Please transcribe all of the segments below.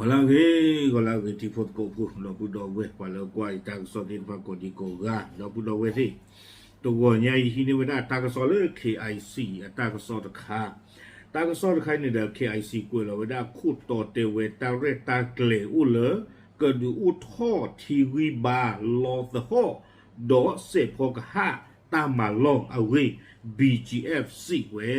ဂီၤလၢအဂ့ၤ, ဂီၤလၢအဂ့ၤ ထံဖိကီၢ်ဖိ ဒီပုၢ်ဒီဝဲၢ် ပှၤလၢကွၢ်ယတၢ်ကစီၣ်သ့ၣ်တဖၣ်ကိးဒံကိးဂၤ ဒီပုၢ်ဒီဝဲၢ်သ့ၣ်, တဂီၤညါအံၤဟံးန့ၢ်ဝဲဒၣ်တၢ်ကစီၣ်လၢ K I C အတၢ်ကစီၣ်တခါ, တၢ်ကစီၣ်တခါအံၤန့ၣ်ဒီး K I C ကွဲးလီၤဝဲဒၣ်ခိၣ်တီတဲဝဲတၢ်ရဲၣ်တၢ်ကျဲၤအိၣ်လၢ ကဒုးအိၣ်ထီၣ်ထံဂံၢ်ဘါလီသဟီၣ် ဒီးစဲးဖီကဟၣ်တၢ်မၤလီၢ်အဂ့ၢ် B G F စံးဝဲ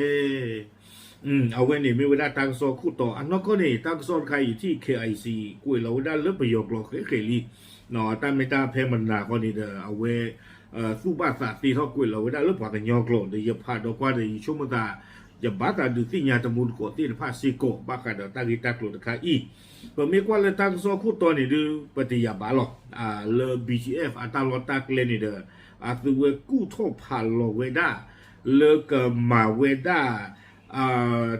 အဝဲန့ၣ်မ့ၢ်ဝဲဒၣ်တၢ်ကစီၣ်ခိၣ်တီ အနီၢ်ကီၢ်န့ၣ် တၢ်ကစီၣ်တခါအံၤထံၣ် K I C ကွဲးလီၤဝဲဒၣ်လၢပယီၤကျိာ်ဃဲဃဲလံ, တၢ်မ့ၢ်တၢ်ဖဲမနၤဃီန့ၣ်ဒီး အဝဲ သူၣ်ဘၣ်သးသ့ထီၣ်ကွဲးလီၤဝဲဒၣ်လၢပှၤကညီကျိာ်ဒီး ယဖးဒီးကွၢ်ဒီး ယဆိကမိၣ်သး ယဘၣ်သးဒုးသ့ၣ်ညါတမူတကိးသ့ၣ်တဖၣ်စ့ၢ်ကီး ဘၣ်ဃးဒီးတၢ်ဂ့ၢ်တၢ်ကျိၤတခါအံၤ, ပမ့ၢ်ကွၢ်လၢတၢ်ကစီၣ်ခိၣ်တီန့ၣ်ဒုး ပတယာ်ဘၣ်လီၤ, လၢ B G F အတၢ်လီၢ်တၢ်ကျဲန့ၣ်ဒီး အသုဝဲကူၣ်ထီၣ်ဖးလီၤဝဲဒၣ် လၢကမၤဝဲဒၣ်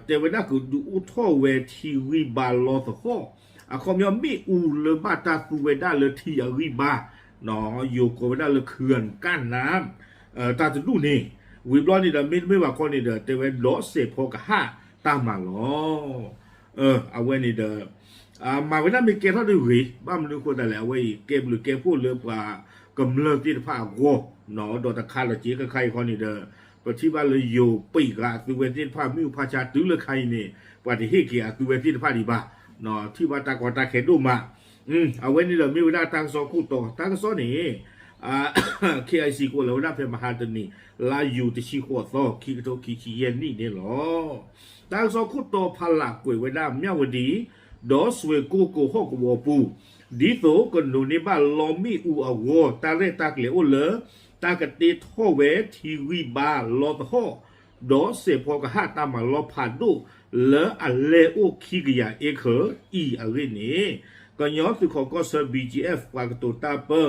တဲဝဲဒၣ်ကဒုးအိၣ်ထီၣ်ဝဲထံဂံၢ်ဘါလီသဟီၣ်, အခီပညီမ့ၣ်အူလၢဘၣ်တၢ်သူဝဲဒၣ်လၢထံအဂံၢ်ဘါ, ယိၤကိးဝဲဒၣ်လၢ ခုဂၣ်ကၣ်နၣ် တၢ်တဒူၣ်န့ၣ်, ဝံၤဘျီန့ၣ်ဒီးမ့တမ့ၢ်ဘၣ်ခီန့ၣ်ဒီး တဲဝဲဒီးစဲးဖီကဟၣ်တၢ်မၤလီၢ် အဝဲန့ၣ်ဒီး မၤဝဲဒၣ်မ့ၢ်ကဲထီၣ်ဒုးဂ့ၤ, ဘၣ်မနုၤအဃိသတးလဲၣ်, အဝဲအံၤကဲဘျုးကဲဖှိၣ်လၢပှၤကမျၢၢ်သ့ၣ်တဖၣ်အဂီၢ်, ဒီးတခါလီၤက့ၤခဲခါအံၤခီန့ၣ်ဒီး ပထံၣ်ဘၣ်လၢယိၤပံးဂၤအသုဝဲသ့ၣ်တဖၣ် မ့ၣ်အူဖးဆါတုၤလၢခါအံၤန့ၣ် ပှၤတဟ့ၣ်က့ၤအသုဝဲသ့ၣ်တဖၣ်ဒံးဘၣ်, ထံၣ်ဘၣ်တၢ်ကီတၢ်ခဲဒိၣ်မး, အဝဲန့ၣ်ဒီးမ့ၢ်ဝဲဒၣ်တၢ်ကစီၣ်ခိၣ်တီ, တၢ်ကစီၣ်န့ၣ် K I C ကွဲးလီၤဝဲဒၣ်ဖဲမဟါတနံၤ လါယူၤတဆံဃိးသီ ခံကထိခံဆံယဲၢ်နံၣ်န့ၣ်လီၤ. တၢ်ကစီၣ်ခိၣ်တီဖီလာ်ကွဲးဝဲဒၣ် မၠၣ်ဝတံၤ ဒီးစွ့ၢ်ကိၣ်ကိၤဟီၣ်ကဝီၤပူၤ ဒ်သိးကဒိးန့ၢ်ဘၣ်လီမ့ၣ်အူအဂီၢ် တၢ်ရဲၣ်တၢ်ကျဲၤအိၣ်လၢ တၢ်ကတ့ထီၣ်ဝဲထံဂံၢ်ဘါလီသဟီၣ် ဒီးစဲးဖီကဟၣ်တၢ်မၤလီၢ်ဖးဒိၣ် လၢအလဲအိၣ်ခံကယၤအ့ခၢၣ်အံၤအဂ့ၢ်န့ၣ် ကညီသုးခိးကီၢ်ဆၢ B G F ပှၤကတိၤတၢ်ပၢ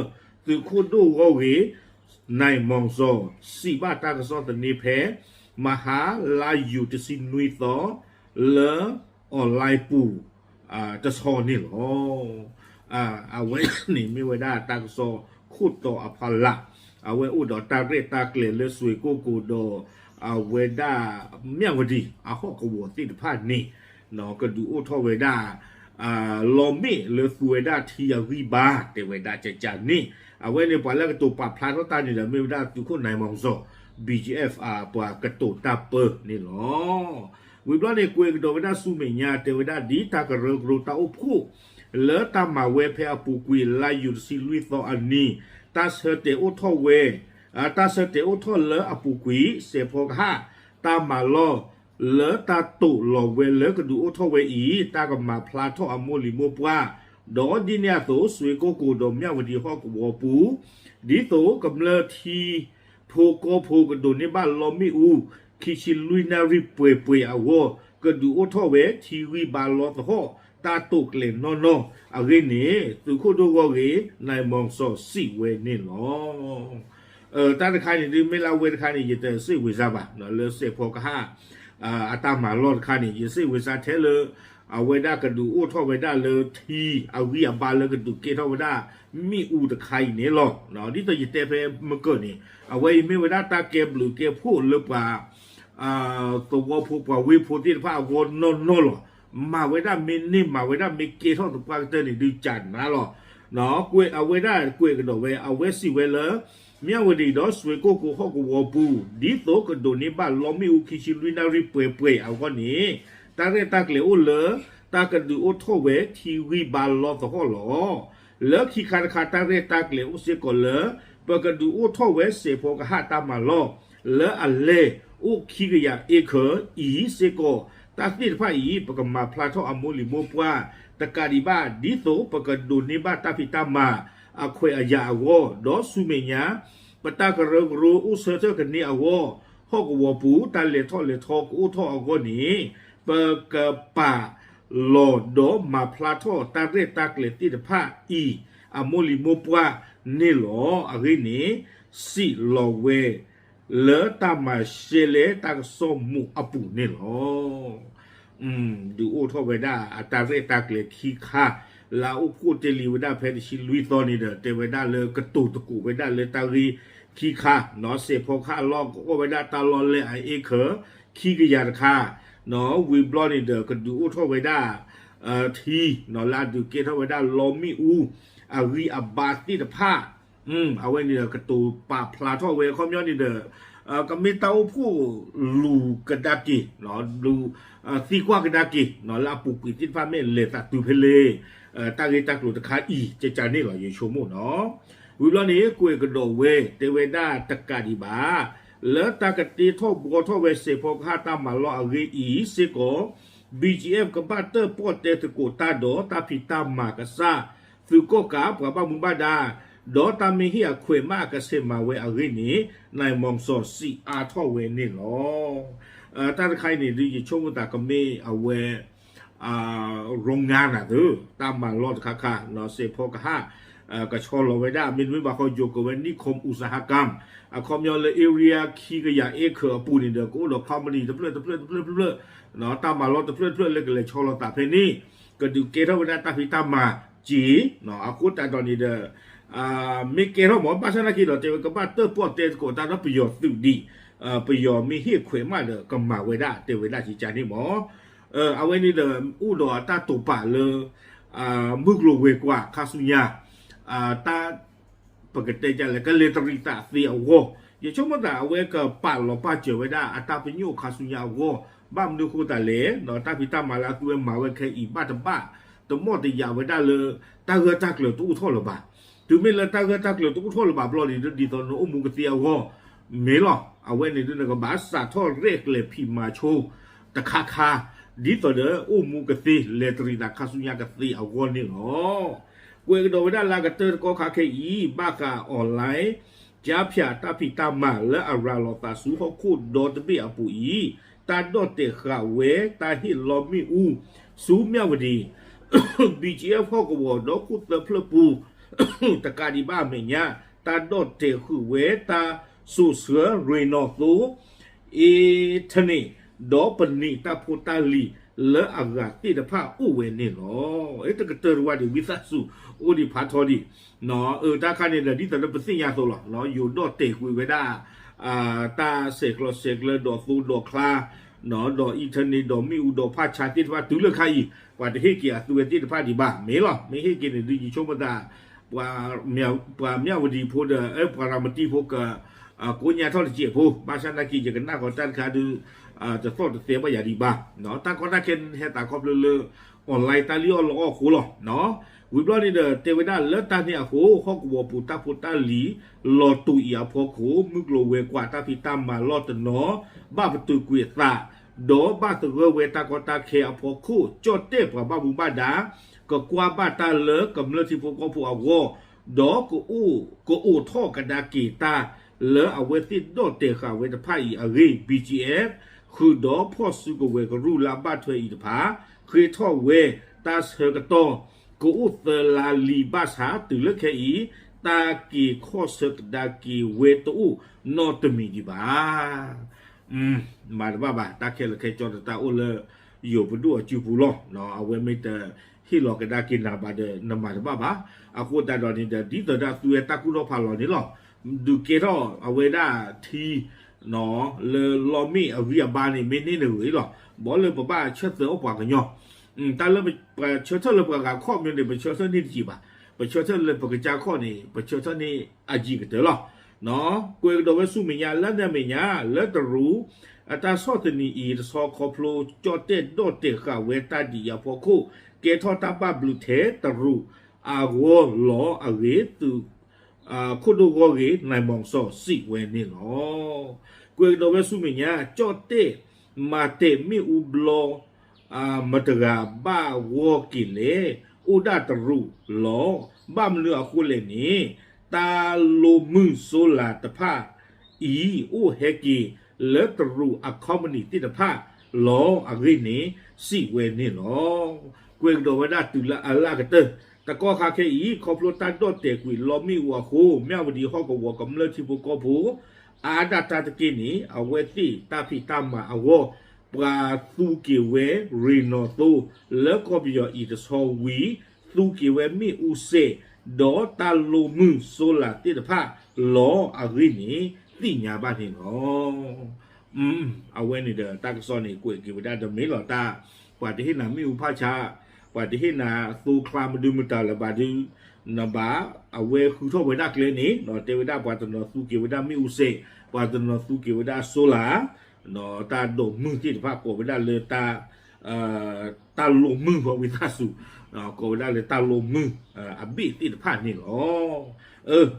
သုးခိၣ်ဒိၣ်ဂီၢ်ဂ့ၤ နၢၣ်မီၤစီၤ စံးဘၣ်တၢ်ကစီၣ်သန့ဖဲ မဟါလါယူၤတဆံနွံသီ လၢ online ပူၤ တဆီန့ၣ်လီၤ. အဝဲန့ၣ်မ့ၢ်ဝဲဒၣ်တၢ်ကစီၣ်ခိၣ်တီအဖီလာ်, အဝဲအိၣ်ဒီးတၢ်ရဲၣ်တၢ်ကျဲၤလၢစွ့ၢ်ကိၣ်ကိၤဒီး အဝဲဒၣ်မၠၣ်ဝတံၤအဟီၣ်ကဝီၤသ့ၣ်တဖၣ်န့ၣ် ကဒုးအိၣ်ထီၣ်ဝဲဒၣ် လီမ့ၣ်လၢသူဝဲဒၣ်ထံအဂံၢ်ဘါ တဲဝဲဒၣ်ကကန့ၣ်, အဝဲန့ၣ်ပှၤလၢကတိၤပာ်ဖျါထီၣ်တၢ်န့ၣ်ဒီး မ့ၢ်ဝဲဒၣ်သုးခိၣ်နၢၣ်မီၤစီၤ B G F ပှၤကတိၤတၢ်ပၢန့ၣ်လီၤ. ဝံၤဘျီန့ၣ် ကွဲးကဒီးဝဲဒၣ်ဆူမဲာ်ညါ တဲဝဲဒၣ်ဒ်တၢ်ကရၢကရိတၢ်အိၣ်ဖှိၣ် လၢတၢ်မၤဝဲဖဲအပူၤကွံာ်လါယူၤတဆံလွံၢ်သီအနံၤ တၢ်ဆၢတဲာ်အိၣ်ထီၣ်ဝဲ တၢ်ဆၢတဲာ်အိၣ်ထီၣ်လၢအပူၤကွံာ် စဲးဖီကဟၣ် တၢ်မၤလီၢ် လၢတၢ်တိာ်လီၤဝဲလၢကဒုးအိၣ်ထီၣ်ဝဲအံၤ တၢ်ကမၤဖျါထီၣ်အမိၢ်လံၤမိၢ်ပှၢ်, ဒီးဒ်န့ၣ်အသိး စွ့ၢ်ကိၣ်ကိၤဒီးမၠၣ်ဝတံၤဟီၣ်ကဝီၤပူၤ, ဒ်သိးကမျၢၢ်ထံဖိကီၢ်ဖိကဒိးန့ၢ်ဘၣ်လီမ့ၣ်အူ ခံဆံလွံၢ်နၣ်ရံၣ်ပှဲၤပှဲၤအဂီၢ် ကဒုးအိၣ်ထီၣ်ဝဲထံဂံၢ်ဘါလီသဟီၣ် တၢ်တိာ်ကျဲၤနီၢ်နီၢ်အဂ့ၢ်န့ၣ် သုးခိၣ်ဒိၣ်ဂီၢ်ဂ့ၤ နၢၣ်မီၤစီၤစံးဝဲန့ၣ်လီၤ. တၢ်တခါန့ၣ်ဒုး မ့ၢ်လၢအဝဲတခါန့ၣ် ယတစ့ၣ်ဝံၤစါဘၣ် လၢစဲးဖီကဟၣ် အတၢ်မၤလီၢ်တခါန့ၣ် ယစ့ၣ်ဝံၤစါထဲလၢ အဝဲဒၣ်ကဒုးအိၣ်ထီၣ်ဝဲဒၣ်လၢထံအဂံၢ်အဘါလၢကဒုးကဲထီၣ်ဝဲဒၣ် မ့ၣ်အူတခါအံၤန့ၣ်လီၤ. ဒ်သိးယတဲဖဲမကၢၢ်န့ၣ် အဝဲအံၤမ့ၢ်ဝဲဒၣ်တၢ်ကဲဘျုးကဲဖှိၣ်လၢပှၤ သဝီဖိပှၤဝ့ၢ်ဖိသ့ၣ်တဖၣ်အဂီၢ်နီၢ်နီၢ်လီၤ. မၤဝဲဒၣ်မ့ၢ်န့ၢ် မၤဝဲဒၣ်မ့ၢ်ကဲထီၣ်သပှၢ်ကတၢၢ်န့ၣ်ဒုးကနၤလီၤ. ကွဲးအဝဲဒၣ်ကွဲးကဒီးဝဲ အဝဲစံးဝဲလၢ မၠၣ်ဝတံၤဒီးစွ့ၢ်ကိၣ်ကိၤဟီၣ်ကဝီၤပူၤ ဒ်သိးကဒိးန့ၢ်ဘၣ်လီမ့ၣ်အူခံဆံလွံၢ်နၣ်ရံၣ်ပှဲၤပှဲၤအဂီၢ်န့ၣ် တၢ်ရဲၣ်တၢ်ကျဲၤအိၣ်လၢ တၢ်ကဒုးအိၣ်ထီၣ်ဝဲထံဂံၢ်ဘါလီသဟီၣ်လီၤ. လၢခံခါတခါ တၢ်ရဲၣ်တၢ်ကျဲၤအိၣ်စ့ၢ်ကီးလၢ ပကဒုးအိၣ်ထီၣ်ဝဲစဲးဖီကဟၣ်တၢ်မၤလီၢ် လၢအလဲအိၣ်ခံကယၤအ့ခၢၣ်အံၤစ့ၢ်ကီး တၢ်သ့ၣ်တဖၣ်အံၤ ပကမၤဖျါထီၣ်အမိၢ်လံၤမိၢ်ပှၢ် တကးဒံးဘၣ် ဒ်သိးပကဒိးန့ၢ်ဘၣ်တၢ်ဖံးတၢ်မၤအခွဲးအယာ်အဂီၢ် ဒီးဆူမဲာ်ညါ ပတၢ်ကရၢကရိအိၣ်ဆၢထၢၣ်ကန့ၢ်အဂီၢ် ဟီၣ်ကဝီၤပူၤ တၢ်လဲၤထီၣ်လဲၤထီကအိၣ်ထီၣ်အဂီၢ်န့ၣ် ပကပာ်လီၤဒီးမၤဖျါထီၣ်တၢ်ရဲၣ်တၢ်ကျဲၤသ့ၣ်တဖၣ်အံၤ အမိၢ်လံၤမိၢ်ပှၢ်န့ၣ်လီၤ. အဂ့ၢ်န့ၣ် စံးလီၤဝဲ လၢတၢ်မၤရှဲလဲၣ်တၢ်ကစီၣ်မူးအပူၤန့ၣ်လီၤ. ဒုးအိၣ်ထီၣ်ဝဲဒၣ်အတၢ်ရဲၣ်တၢ်ကျဲၤခံခါ လၢအအိၣ်ဖှိၣ်တ့ၢ်လံဝဲဒၣ်ဖဲတဆံလွံၢ်သီန့ၣ်ဒီး တဲဝဲဒၣ်လၢကတိၤသကိးဝဲဒၣ်လၢတၢ်ဂ့ၢ်ခံခါ စဲးဖီကဟၣ်လီၢ်ကအိၣ်ဝဲဒၣ်တၢ်လီၢ်လဲအ့ခၢၣ်ခံကယၤတခါ ဝံၤဘျီန့ၣ်ဒီး ကဒုးအိၣ်ထီၣ်ဝဲဒၣ် ထံ လၢအဒုးကဲထီၣ်ဝဲဒၣ်လီမ့ၣ်အူ အဂံၢ်အဘါသ့ၣ်တဖၣ် အဝဲန့ၣ်ဒီးကတိၤပာ်ဖျါထီၣ်ဝဲ အခီပညီန့ၣ်ဒီး ကမ့ၢ်တၢ်အိၣ်ဖှိၣ်လူၤကဒါက့ၤ လူၤ သံကွၢ်ကဒါက့ၤ လၢအပူၤကွံာ်သ့ၣ်တဖၣ်မ့ၢ်လဲၤသးတုၤဖဲလဲၣ် တၢ်ဂ့ၢ်တၢ်ကျိၤတခါအံၤ ကကန့ၣ်လီၤ ယဆိကမိၣ်နီၤ. ဝံၤဘျီန့ၣ် ကွဲးကဒီးဝဲ တဲဝဲဒၣ်တကးဒံးဘၣ် လၢတၢ်ကတ့ထီၣ်ဘှီထီၣ်ဝဲစဲးဖီကဟၣ်တၢ်မၤလီၢ်အဂ့ၢ်အံၤစ့ၢ်ကီး BGF ကဘၣ်တၢၣ်ပီၣ်တဲသကိးတၢ်ဒီးတၢ်ဖံးတၢ်မၤကစၢ် သုးကီၣ်ကးပှၤဘၣ်မူဘၣ်ဒါ ဒီးတၢ်မ့ၢ်ဟ့ၣ်အခွဲးမးအကဆဲးမၤဝဲအဂ့ၢ်န့ၣ် နၢ်မီၢ်စီၤစံးအါထီၣ်ဝဲန့ၣ်လီၤ. တၢ်တခါအံၤန့ၣ် ဒုးယဆိကမိၣ်သးကမ့ၢ်အဝဲ ရိငါနၤသၢ တၢ်မၤလီၢ်တခါခါ စဲးဖီကဟၣ် ကဆီလီၤဝဲဒၣ် မ့တမ့ၢ်ဘၣ်ဃီ ယိၤကဝဲ နိၣ်ခိမ် အူစဟါကၢမ် အခီပညီလၢ area ခံကယၤ acre အပူၤန့ၣ်ဒီး ကအိၣ်ဒီး company တဖျၢၣ်တဖျၢၣ်တဖျၢၣ်တဖျၢၣ်တဖျၢၣ် တၢ်မၤလီၢ်တဖျၢၣ်တဖျၢၣ်လၢကလဲၤဆီလီၤသးဖဲန့ၣ် ကဒုးကဲထီၣ်ဝဲဒၣ်တၢ်ဖံးတၢ်မၤက့ၤ အဃိသတးဒီးန့ၣ်ဒီး မ့ၢ်ကဲထီၣ်မး ဘၣ်ဆၣ်သနာ်က့ဒီး တဲဝဲကဘၣ်တၢၣ်ပီၣ်တဲသကိးတၢ်ဒီးပယီၤသုးဒံး ပယီၤမ့ၢ်ဟ့ၣ်ခွဲးမးဒီးကမၤဝဲဒၣ် တဲဝဲဒၣ်ကကန့ၣ်မး အဝဲန့ၣ်ဒီး အိၣ်ဒီးအတၢ်တိာ်ပာ်လၢ မုၢ်ကျိၤဝဲၤကွာ်ခါဆူညါ တၢ် ပကတဲဒ်လဲၣ် ကလဲၤတရံးသးသ့အဂီၢ် ယဆိကမိၣ်သးအဝဲကပာ်လီၤပာ်စၢၤဝဲဒၣ်အတၢ်ပညိၣ်ခါဆူညါအဂီၢ် ဘၣ်မနုၤအဃိသတးလဲၣ် တၢ်ဖံးတၢ်မၤလၢအသူဝဲမၤဝဲခဲအံၤ ဘၣ်တဘၣ် တမီၣ်တယာ်ဝဲဒၣ်လၢ တၢ်ဂၢၢ်တၢ်ကျၢၤတအိၣ်ထီၣ်လၢၤဘၣ်. တုၤမ့ၢ်လၢတၢ်ဂၢၢ်တၢ်ကျၢၤတအိၣ်ထီၣ်လၢၤဘၣ်ဘျီန့ၣ် ဒ်သိးနအိၣ်မူကသ့အဂီၢ် မ့ၢ်လီၤ အဝဲန့ၣ်ဒ်နကဘၣ်စးထီၣ်ရဲၣ်ကျဲၤဖံးမၤဆိ တခါခါ ဒ်သိးဒီးအိၣ်မူကသ့ လဲၤတရံးသးခါဆူညါကသ့အဂီၢ်န့ၣ်လီၤ. ကွဲးကဒီးဝဲဒၣ်လၢအကတၢၢ်တကီၢ်ခါခဲအံၤ ဘၣ်ဃး online ကၠါဖၠး တၢ်ဖံးတၢ်မၤလၢအရၤလီၤသးဆူဟီၣ်ခိၣ်ဒီတဘ့ၣ်အပူၤအံၤ တၢ်ဒီၣ်တဲာ်ဃာ်ဝဲတၢ်ဟ့ၣ်လီမ့ၣ်အူ ဆူမၠၣ်ဝတံၤ BGF ဟီၣ်ကဝီၤဒီခိၣ်သၢဖျၢၣ်ပူၤ တကးဒံးဘၣ်အမဲာ်ညါ တၢ်ဒီၣ်တဲာ်ဃုာ်ဝဲတၢ်စိာ်ဆှၢရ့ၣ်နီၣ်သိ အ့ထန့း ဒီးပနံာ်တၢ်ဖိတၢ်လံၤလၢအဂၤသ့ၣ်တဖၣ်အိၣ်ဝဲန့ၣ်လီၤ. တကတၢၢ်တဝါဒံး ဝံသးစူၤ အိၣ်ဒံးဖးထီဒံး တၢ်ခါန့ၣ်ဒီး ဒ်သိးလၢပသ့ၣ်ညါအသိးလီၤ ယိၤဒီၣ်တဲာ်ကွံာ်ဝဲဒၣ် တၢ်ဆဲးကျိးဆဲးကျၢဒီးသိဒီးချါ ဒီး internet ဒီးမ့ၣ်အူဒီးဖးဆါသ့ၣ်တဖၣ်တုၤလၢခါအံၤ ပှၤတဟ့ၣ်က့ၤအသုဝဲသ့ၣ်တဖၣ်ဒံးဘၣ် မ့ၢ်လီၤ မ့ၢ်ဟ့ၣ်က့ၤန့ၣ်ဒုးယဆိကမိၣ်သး ပှၤမၠၣ်ဝတံၤဖိဒီး ပှၤရၤမတံဖိက ကိးညါထီၣ်တစဲးဖိ ဘၣ်ဆၣ်သနာ်က့ ယကနၣ်ဃီတၢ်တခါဒုး တသီၣ်တသဲဘၣ်ယၤဒံးဘၣ် တၢ်ကီတၢ်ခဲဟဲသးခီဖျိလၢ online တၢ်လံၣ်အီၣ်လီအီၣ်အဃိလီၤ. ဝံၤဘျီန့ၣ်ဒီး တဲဝဲဒၣ်လၢတၢ်န့ၣ်အဃိ ဟီၣ်ကဝီၤပူၤတၢ်ဖိတၢ်လံၤ လီၤတူာ်အံၤအဖီခိၣ် မုၢ်ကျိၤဝဲၤကွာ်တၢ်ဖံးတၢ်မၤလီၢ်တနီၤ ဘၣ်ပတုာ်ကွံာ်အသး ဒီးဘၣ်သဂၢၢ်ဝဲတၢ်ကီတၢ်ခဲအဖီခိၣ် ကၠီၣ်တဲၣ်ပှၤဘၣ်မူဘၣ်ဒါ ကကွၢ်ဘၣ်တၢ်လၢကမျၢၢ်ထံဖိကီၢ်ဖိအဂီၢ် ဒီး ကအိးထီၣ်ကဒါက့ၤတၢ် လၢအဝဲသ့ၣ်ဒီၣ်တဲာ်ဃာ်ဝဲတဖၣ်အံၤအဂ့ၢ် BGF ဃုာ်ဒီးဖီၣ်စုကဝဲၤကရူၢ်လၢအဘၣ်ထွဲအံၤတဖၣ် ဃ့ထီၣ်ဝဲတၢ်ဆၢကတီၢ် ကအိၣ်သၢလါလံဘၣ်ဆၣ်တုၤလၢခဲအံၤ တၢ်က့ၤခီၣ်ဆၢကဒါက့ၤဝဲတအိၣ်နီတမံၤဒံးဘၣ်. မၤတဘၣ်ဘၣ် တၢ်ခဲလၢာ်ခဲဆ့တတၢ်အိၣ်လၢ ယိၤပဒိၣ်အစုပူၤလီၤ. အဝဲမ့ၢ်တဟ့ၣ်လီၤကဒါက့ၤနၤဘၣ်ဒီး နမၤတဘၣ်ဘၣ်. အဃိသတးဒီးန့ၣ်ဒီး ဒ်သိးဒၣ်သုဝဲတၢ်ကူၣ်ထီၣ်ဖးလီၤန့ၣ်လီၤ. ဒုးကဲထီၣ်အဝဲဒၣ်ထံ လၢလီမ့ၣ်အဂံၢ်အဘါန့ၣ် မ့ၢ်န့ၢ်နဂ့ၤလီၤ. ဘီလၢပဘၣ်ဆၢသၢအီၣ်ပှၤကညီ တၢ်လၢပဆၢထၢၣ်လၢပှၤဂၤခီၣ်မ့ၢ်န့ၣ် ပဆၢထၢၣ်န့ၢ်တက့ၤဘၣ်. ပဆၢထၢၣ်လၢပကစၢ်ခီၣ်န့ၣ် ပဆၢထၢၣ်န့ၢ်အယံၤကတၢၢ်လီၤ. ကွဲးကဒီးဝဲဆူမဲာ်ညါ လၢန့ၣ်အမဲာ်ညါ လၢတရူး အတၢ်ဆီၣ်သနံးအံၤ တဆီခီဖျိ ကၠီၣ်တဲၣ်ဒီၣ်တဲာ်ဃာ်ဝဲတၢ်ဒ်အံၤအဖီခိၣ် ကဲထီၣ်တၢ်ဘၣ်ဘျုးထဲတရူးအဂီၢ်လီၤအဂ့ၢ် သုး ခိၣ်ဒိၣ်ဂီၢ်ဂ့ၤ နၢ်မီၢ်စီၤစံးဝဲန့ၣ်လီၤ. ကွဲးကဒီးဝဲဆူမဲာ်ညါ ကၠီၣ်တဲၣ် မၤတဲာ်မ့ၣ်အူဘျီ မတၤတဂၤဘၣ်ဂီၢ်က့ၤလဲၣ်, အိၣ်ဒၣ်တရူးလီၤ. ဘၣ်မနုၤအဃိလဲၣ်န့ၣ် တၢ်လိာ်မုၢ်စိလၤတဖၣ်အံၤ အိၣ်ဟဲက့ၤလၢတရူးအ company သ့ၣ်တဖၣ်လီၤအဂ့ၢ်န့ၣ် စံးဝဲန့ၣ်လီၤ. ကွဲးကဒီးဝဲဒၣ်တုၤလၢအလၢကတၢၢ် တကီၢ်ခါခဲအံၤ ခီဖျိတၢ်ဒီၣ်တဲာ်ကွံာ်လီမ့ၣ်အူအဃိ မၠၣ်ဝတံၤဟီၣ်ကဝီၤကမျၢၢ်ထံဖိကီၢ်ဖိ အါဒၣ်တၢ်တက့ၢ်န့ၣ် အဝဲသ့ၣ်တၢ်ဖံးတၢ်မၤအဂီၢ် ပှၤသူက့ၤဝဲရ့ၣ်နီၣ်သိ လၢကီၢ်ပယီၤအံၤတဆီဝံၤ သူက့ၤဝဲမ့ၣ်အူစဲး ဒီးတၢ်လိာ်မုၢ်စိလၤသ့ၣ်တဖၣ်လီၤအဂ့ၢ်န့ၣ် သ့ၣ်ညါဘၣ်န့ၣ်လီၤ. အဝဲန့ၣ်ဒီးတၢ်ကစီၣ်န့ၣ် ကွဲးက့ၤဝဲဒၣ်ဒီးမ့ၢ်လီၤတၢ် ပှၤတဟ့ၣ်နၤမ့ၣ်အူဖးဆါ ပှၤတဟ့ၣ်နၤသိချါမဒုမတၤလၢၤဘၣ်ဒုး, နဘၣ်, အဝဲဃုထီၣ်ဝဲဒၣ်ကျဲန့ၣ် တဲဝဲဒၣ်ပှၤတနီၤသူက့ၤဝဲဒၣ်မ့ၣ်အူစဲး, ပှၤတနီၤသူက့ၤဝဲဒၣ် solar, တၢ်ဒိးမုၢ်သ့ၣ်တဖၣ်ကိးဝဲဒၣ်လၢ တၢ်လိာ်မုၢ်ဝံသးစူၤ, ကိးဝဲဒၣ်လၢတၢ်လိာ်မုၢ်အဘ့ၣ်သ့ၣ်တဖၣ်န့ၣ်လီၤ.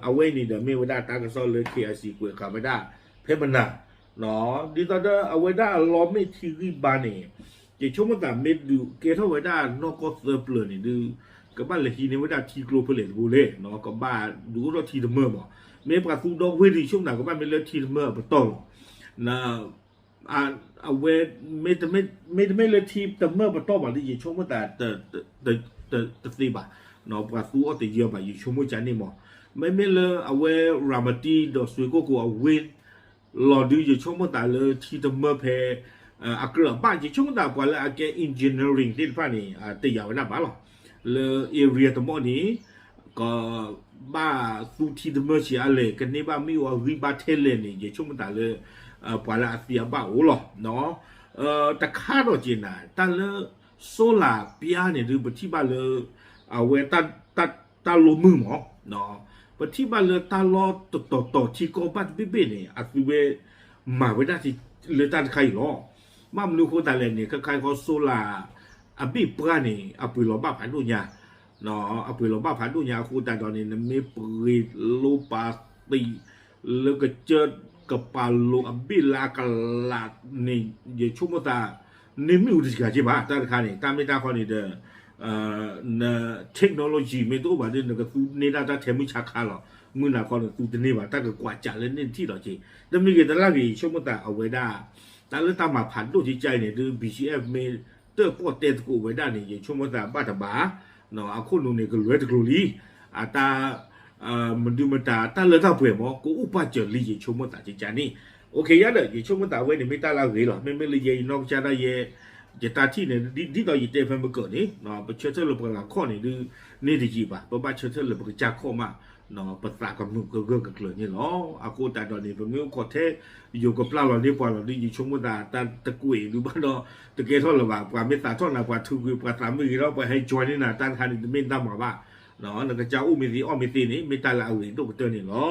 အဝဲန့ၣ်ဒီးမ့ၢ်ဝဲဒၣ်တၢ်ကစီၣ်လၢ KIC ကွဲးဃာ်ဝဲဒၣ်ဖဲမနၤ, ဒ်သိးဒီးအဝဲဒၣ်အလီၢ်မ့ၢ်ထံဂံၢ်ဘါန့ၣ်, ယဆိကမိၣ်သးမ့ၢ်ဒုးကဲထီၣ်ဝဲဒၣ်နီၢ်ကီၢ်သၢပျၢၤန့ၣ်ဒုး, ကဘၣ်လဲၤဟံးန့ၢ်ဝဲဒၣ်ထံကျိဖဲလဲၣ်တဘိလဲၣ်, ကဘၣ်ဒုးအိၣ်ထီၣ်ထံတမၢၢ်မး, မ့ၢ်ပှၤသူဒီဝ့ၢ်ဒုး ယဆိကမိၣ်သးကဘၣ်မ့ၢ်လၢထံတမၢၢ်အပတီၢ်လီၤ. အဝဲ မ့တမ့ၢ်လၢထံတမၢၢ်ပတီၢ်ဘၣ်လၢ ယဆိကမိၣ်သး တသ့ဘၣ်, ပှၤသူအီၤတယၢဘၣ် ယဆိကမိၣ်ကန့ၣ်မး, မ့မ့ၢ်လၢအဝဲရၤမတံဒီးစွ့ကိၣ်ကိၤအဝ့ၢ်လီၤဒုး ယဆိကမိၣ်သးလၢထံတမၢၢ်ဖဲ အကြၢးအဘၣ် ယဆိကမိၣ်သးပှၤလၢအကဲ engineering သ့ၣ်တဖၣ်န့ၣ် တယာ်ဝဲဒၣ်ဘၣ်လီၤ. လၢ area တမီၣ်န့ၣ် ကဘၣ်သူထံတမၢၢ်ဆံးအါလဲၣ် ကန့ၢ်ဘၣ်မ့ၣ်အူအဂံၢ်ဘါထဲလဲၣ်န့ၣ် ယဆိကမိၣ်သးလၢ ပှၤလၢအသ့အဘၣ်အိၣ်လီၤ. တခါဒီးက့ၤနၤ တၢ်လၢ solar ပျါန့ၣ်ဒုး ပထံၣ်ဘၣ်လၢ အဝဲ တၢ်လိာ်မုၢ်မး ပထံၣ်ဘၣ်လၢတၢ်လီၢ်တတီၤတီၤထံကီၢ်ဘၣ်တဘ့ၣ်ဘ့ၣ်န့ၣ် အသုဝဲမၤဝဲဒၣ်လၢတၢ်တခါအံၤလီၤ. ဘၣ်မနုၤအဃိသတးလဲၣ်န့ၣ် ခဲခါခီ solar အဘ့ၣ်ပှၢ်န့ၣ် အပှ့ၤလီၤဘၣ်ဖးဒိၣ်ညါ, အပှ့ၤလီၤဘၣ်ဖးဒိၣ်ညါအဃိသတးဒီးန့ၣ် နမ့ၢ်ပှ့ၤလိပာ်သံး လၢကစၢၢ်ကပာ်လိၤအဘ့ၣ်လၢအကလးန့ၣ် ယဆိကမိၣ်သး န့ၢ်မ့ၣ်အူတစှၤက့ဘၣ် တၢ်တခါန့ၣ် တၢ်မ့ၢ်တၢ်ခီန့ၣ်ဒီး န technology မ့ၢ်တအိၣ်ဘၣ်ဒီး နကသူန့ၢ်ဒၣ်တၢ်ထဲမုၢ်ဆါခါလီၤ. မုၢ်နၤခီနသူတန့ၢ်ဘၣ် တၢ်ကကွၢ်စးလၢန့ၣ်ထံၣ်လီၤက့ၤ တမံၤဂ့ၤတလၢ်ဂ့ၤ ယဆိကမိၣ်သးအဝဲဒၣ် တၢ်လၢတၢ်မၤဖးဒိၣ်ကကါအံၤန့ၣ်ဒုး BGF မ့ၢ်တၢၣ်ပီၣ်တဲသကိးဝဲဒၣ်န့ၣ် ယဆိကမိၣ်သးဘၣ်တဘၣ် အခိၣ်နူာ်န့ၣ် ကလွဲတကျိၤလံ အတၢ် မဒုမတၤ တၢ်လၢတၢ်ပှဲၤမး ကအိၣ်ပာ်စၢၤလံ ယဆိကမိၣ်သးကကါန့ၣ် OK ယါဒီး ယဆိကမိၣ်သးဝဲန့ၣ် မ့ၢ်တၢ်လၢအဂ့ၤလီၤ. မ့မ့ၢ်လၢယဲယနီၢ်ကစၢ်ဒၣ်ယဲ ယတၢ်ထံၣ်န့ၣ် ဒ်သိးယတဲဖဲမကၢၢ်န့ၣ် ပဆၢထၢၣ်လၢပှၤဂၤခီၣ်န့ၣ်ဒုး န့ၢ်တယံာ်ဘၣ် ပဘၣ်ဆၢထၢၣ်လၢပကစၢ်ခီၣ်မး ပသးကမုာ်ကဂၢၢ်ကကျၢၤန့ၣ်လီၤ. အဃိသတးဒီးန့ၣ် ပမ့ၢ်အိၣ်ခိးထဲ ယိၤကပျၢ်လီၤန့ၢ်ပှၤလီၤဒုး ယဆိကမိၣ်သးတၢ်တကွဲးဒုးဘၣ်ဒီး တကဲထီၣ်လၢၤဘၣ် ပှၤမ့ၢ်သးထီၣ်နၤ ပှၤထုးကွံာ် ပှၤသးမုၢ်ဂ့ၤဒီး ပှၤဟဲ join န့ၢ်နၤ တၢ်တခါန့ၣ် တမ့ၢ်တၢ်မၤဘၣ် နကစၢ်အိၣ်မ့ၢ်သ့ အီၣ်မ့ၢ်သ့န့ၣ် မ့ၢ်တၢ်လၢအဂ့ၤဒိၣ်ကတၢၢ်န့ၣ်လီၤ.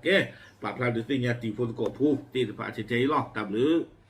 ကဲ ပာ်ဖျါဒုးသ့ၣ်ညါတံၤဖိသကိးဖိသ့ၣ်တဖၣ်ထဲထဲအံၤလီၤ. တၢ်ဘျုး